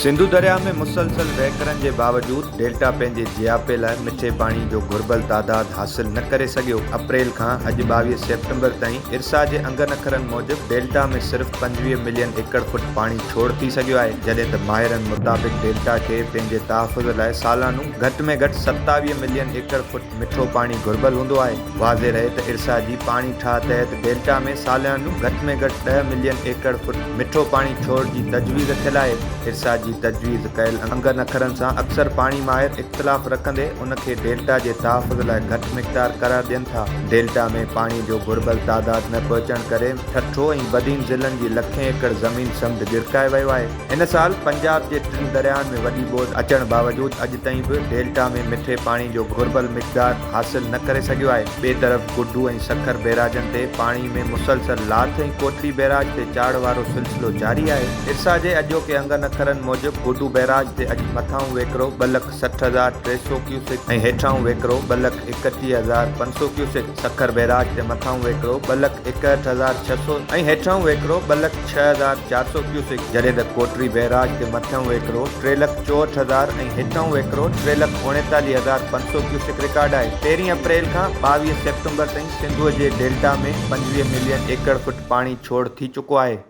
سنڌو درياء ۾ مسلسل وهڪرن جي باوجود ڊيلٽا پنهنجي جياپي لاء مٺي پاڻي جو گهربل تعداد حاصل نه ڪري سگهيو. اپريل کان اڄ 22 سيپٽمبر تائين ارسا جي انگن اکرن موجب ڊيلٽا ۾ صرف 25 ملين ايڪڙ فٽ پاڻي ڇوڙ ٿي سگهيو آهي، جڏهن ته ماهرن مطابق ڊيلٽا کي پنهنجي تحفظ لاء سالانو گهٽ ۾ گهٽ 27 ملين ايڪڙ فٽ مٺو پاڻي گهربل هوندو آهي. واضح رهي ته ارسا جي پاڻي ٺاهه تحت ڊيلٽا ۾ ساليانو گهٽ ۾ گهٽ ڏهه ملين ايڪڙ فٽ مٺو پاڻي ڇوڙ جي تجويز ٿيل آهي. ارسا جي تجويز ڪيل انگن اکرن سان اڪثر پاڻي ماهر اختلاف رکندي ان کي ڊيلٽا جي تحفظ لاء گهٽ مقدار قرار ڏين ٿا. ڊيلٽا ۾ پاڻي جو گهربل تعداد نه پهچڻ ڪري ٺٽو ۽ بدين ضلعن جي لکين ايڪڙ زمين سمنڊ ڳڙڪائي ويو آهي. هن سال پنجاب جي ٽن درياهن ۾ وڏي ٻوڏ اچڻ باوجود اڄ تائين به ڊيلٽا ۾ مٺي پاڻي جو گهربل مقدار حاصل نه ڪري سگهيو آهي. ٻئي طرف گڊو ۽ سکر بئراجن تي پاڻي ۾ مسلسل لاٿ ۽ ڪوٽڙي بئراج تي چاڙهه وارو سلسلو جاري آهي. ارسا جي اڄوڪي انگن اکرن موجب گڊو بئراج تي اڄ مٿانهون وهڪرو 2,60,300 ڪيوسڪ ۽ هيٺانهون وهڪرو 2,31,500 ڪيوسڪ، سکر بئراج تي مٿانهون وهڪرو 2,61,600 ۽ هيٺانهون وهڪرو 2,06,400 ڪيوسڪ، جڏهن ته ڪوٽڙي بئراج تي مٿيون وهڪرو 3,64,000 ۽ هيٺانهون وهڪرو 3,39,500 ڪيوسڪ رڪارڊ آهي. تيرهين اپريل کان 22 سيپٽمبر تائين سنڌوء جي ڊيلٽا ۾ 25 ملين ايڪڙ فٽ پاڻي ڇوڙ ٿي چڪو آهي.